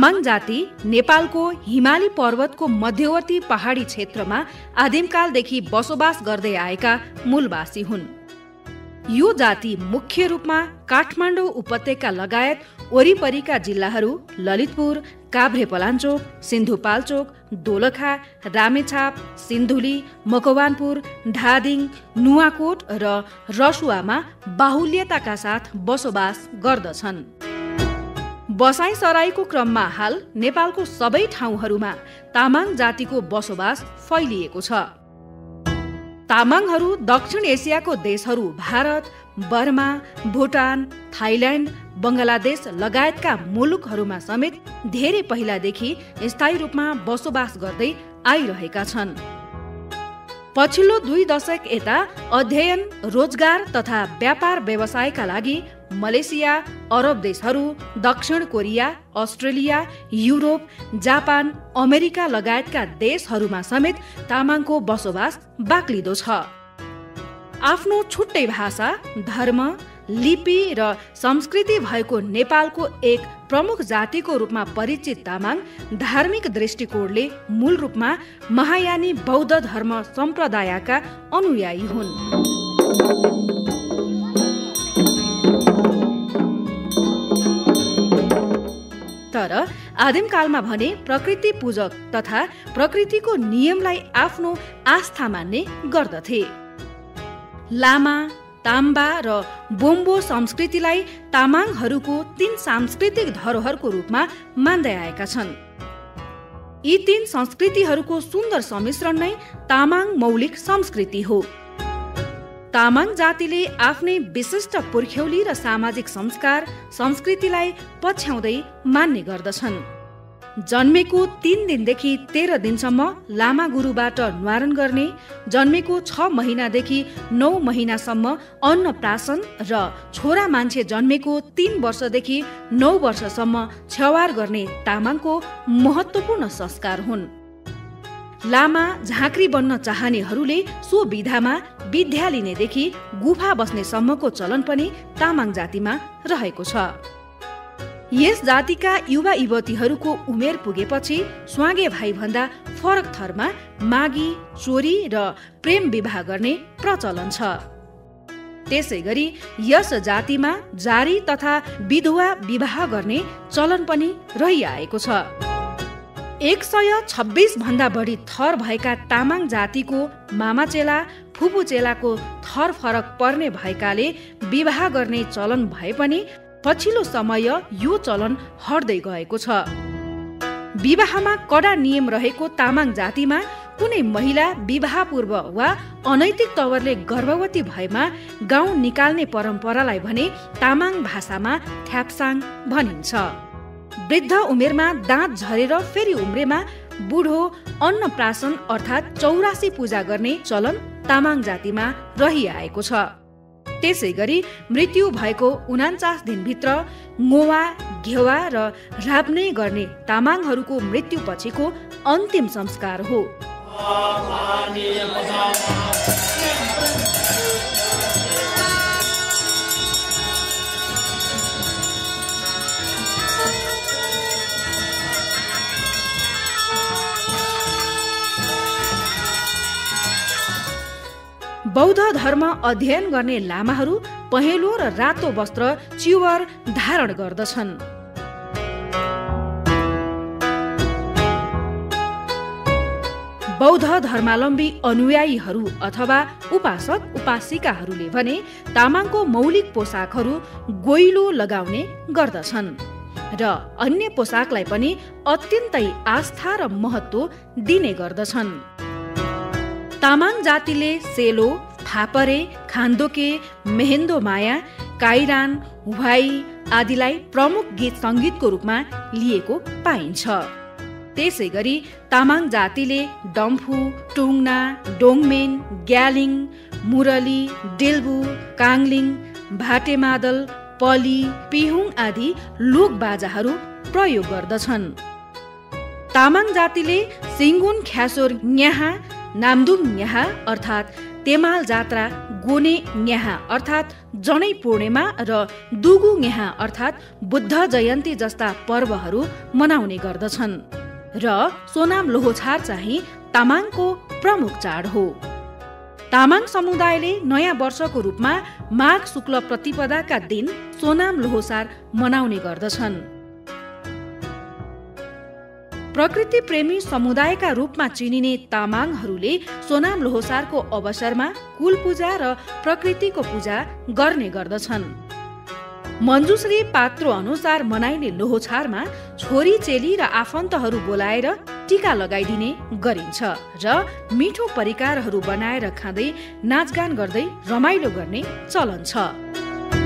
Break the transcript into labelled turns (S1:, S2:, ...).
S1: तामाङ जाति नेपालको हिमाली पर्वतको मध्यवर्ती पहाडी क्षेत्रमा आदिमकालदेखि बसोबास गर्दै आएका मूलवासी हुन्। यो जाति मुख्य रूपमा काठमाडौँ उपत्यका लगायत वरिपरिका जिल्लाहरू ललितपुर, काभ्रेपलाञ्चोक, सिन्धुपाल्चोक, दोलखा, रामेछाप, सिन्धुली, मकवानपुर, धादिङ, नुवाकोट र रसुवामा बाहुल्यताका साथ बसोबास गर्दछन्। बसाई सराईको क्रममा हाल नेपालको सबै ठाउँहरूमा तामाङ जातिको बसोबास फैलिएको छ। तामाङहरू दक्षिण एसियाको देशहरू भारत, बर्मा, भुटान, थाइल्याण्ड, बङ्गलादेश लगायतका मुलुकहरूमा समेत धेरै पहिलादेखि स्थायी रूपमा बसोबास गर्दै आइरहेका छन्। पछिल्लो 2 दशक यता अध्ययन, रोजगार तथा व्यापार व्यवसायका लागि मलेसिया, अरब देशहरू, दक्षिण Korea, Australia, Europe, Japan, America लगायतका देशहरूमा समेत तामाङको बसोबास बाक्लिदो छ। आफ्नो छुट्टै भाषा, धर्म, लिपि र संस्कृति भएको नेपालको एक प्रमुख जातिको रूपमा परिचित तामाङ धार्मिक दृष्टिकोणले मूल रूपमा महायानी बौद्ध धर्म सम्प्रदायका अनुयायी हुन्। तर आदिमकालमा भने प्रकृति पूजक तथा प्रकृतिको नियमलाई आफ्नो आस्था मान्ने गर्दथे। लामा, ताम्बा र बोम्बो संस्कृतिलाई तामाङहरूको 3 सांस्कृतिक धरोहरको रूपमा मान्दै आएका छन्। यी 3 संस्कृतिहरूको सुन्दर सम्मिश्रण नै तामाङ मौलिक संस्कृति हो। तामाङ जातिले आफ्नै विशिष्ट पुर्ख्यौली र सामाजिक संस्कार, संस्कृतिलाई पछ्याउँदै मान्ने गर्दछन्। जन्मेको 3 दिनदेखि 13 दिनसम्म लामा गुरुबाट न्वारण गर्ने, जन्मेको 6 महिनादेखि 9 महिनासम्म अन्नप्राशन र छोरा मान्छे जन्मेको 3 वर्षदेखि 9 वर्षसम्म छेवार गर्ने तामाङको महत्त्वपूर्ण संस्कार हुन्। लामा, झाँक्री बन्न चाहनेहरूले सो विधामा विद्या लिनेदेखि गुफा बस्नेसम्मको चलन पनि तामाङ जातिमा रहेको छ। यस जातिका युवा युवतीहरूको उमेर पुगेपछि स्वागे भाइ भन्दा फरक थरमा मागी, चोरी र प्रेम विवाह गर्ने प्रचलन छ। त्यसै गरी यस जातिमा जारी तथा विधवा विवाह गर्ने चलन पनि रहिआएको छ। 126 भन्दा बढी थर भएका तामाङ जातिको मामाचेला, फुपूचेलाको थर फरक पर्ने भएकाले विवाह गर्ने चलन भए पनि पछिल्लो समय यो चलन हट्दै गएको छ। विवाहमा कडा नियम रहेको तामाङ जातिमा कुनै महिला विवाह पूर्व वा अनैतिक तवरले गर्भवती भएमा गाउँ निकाल्ने परम्परालाई भने तामाङ भाषामा थ्याप्साङ भनिन्छ। वृद्ध उमेरमा दाँत झरेर फेरि उम्रेमा बुढो अन्नप्राशन अर्थात् 84 पूजा गर्ने चलन तामाङ जातिमा रहिआएको छ। त्यसै गरी मृत्यु भएको 49 दिनभित्र ngoवा, घेवा र राप्ने गर्ने तामाङहरूको मृत्यु पछिको अन्तिम संस्कार हो। बौद्ध धर्म अध्ययन गर्ने लामाहरू पहेँलो र रातो वस्त्र चिवर धारण गर्दछन्। बौद्ध धर्मावलम्बी अनुयायीहरू अथवा उपासक उपासिकाहरूले भने तामाङको मौलिक पोसाकहरू गोइलो लगाउने गर्दछन् र अन्य पोसाकलाई पनि अत्यन्तै आस्था र महत्त्व दिने गर्दछन्। तामाङ जातिले सेलो, फापरे, खान्दोके, मेहेन्दो माया, काइरान, हुवाई आदिलाई प्रमुख गीत सङ्गीतको रूपमा लिएको पाइन्छ। त्यसै गरी तामाङ जातिले डम्फु, टुङ्ना, डोङमेन, ग्यालिङ, मुरली, डेल्बु, काङलिङ, भाटेमादल, पली, पिहुङ आदि लोक बाजाहरू प्रयोग गर्दछन्। तामाङ जातिले सिङ्गुन ख्यासोर न्याहा, नामदुङ न्याहा अर्थात् तेमाल जात्रा, गोने न्याहा अर्थात् जनै पूर्णिमा र दुगु न्याहा अर्थात् बुद्ध जयन्ती जस्ता पर्वहरू मनाउने गर्दछन् र सोनाम लोहोछार चाहिँ तामाङको प्रमुख चाड हो। तामाङ समुदायले नयाँ वर्षको रूपमा माघ शुक्ल प्रतिपदाका दिन सोनाम लोहोसार मनाउने गर्दछन्। प्रकृति प्रेमी समुदायका रूपमा चिनिने तामाङहरूले सोनाम लोहोसारको अवसरमा कुल पूजा र प्रकृतिको पूजा गर्ने गर्दछन्। मञ्जुश्री पात्रो अनुसार मनाइने लोहोछारमा छोरी चेली र आफन्तहरू बोलाएर टीका लगाइदिने गरिन्छ र मिठो परिकारहरू बनाएर खाँदै नाचगान गर्दै रमाइलो गर्ने चलन छ।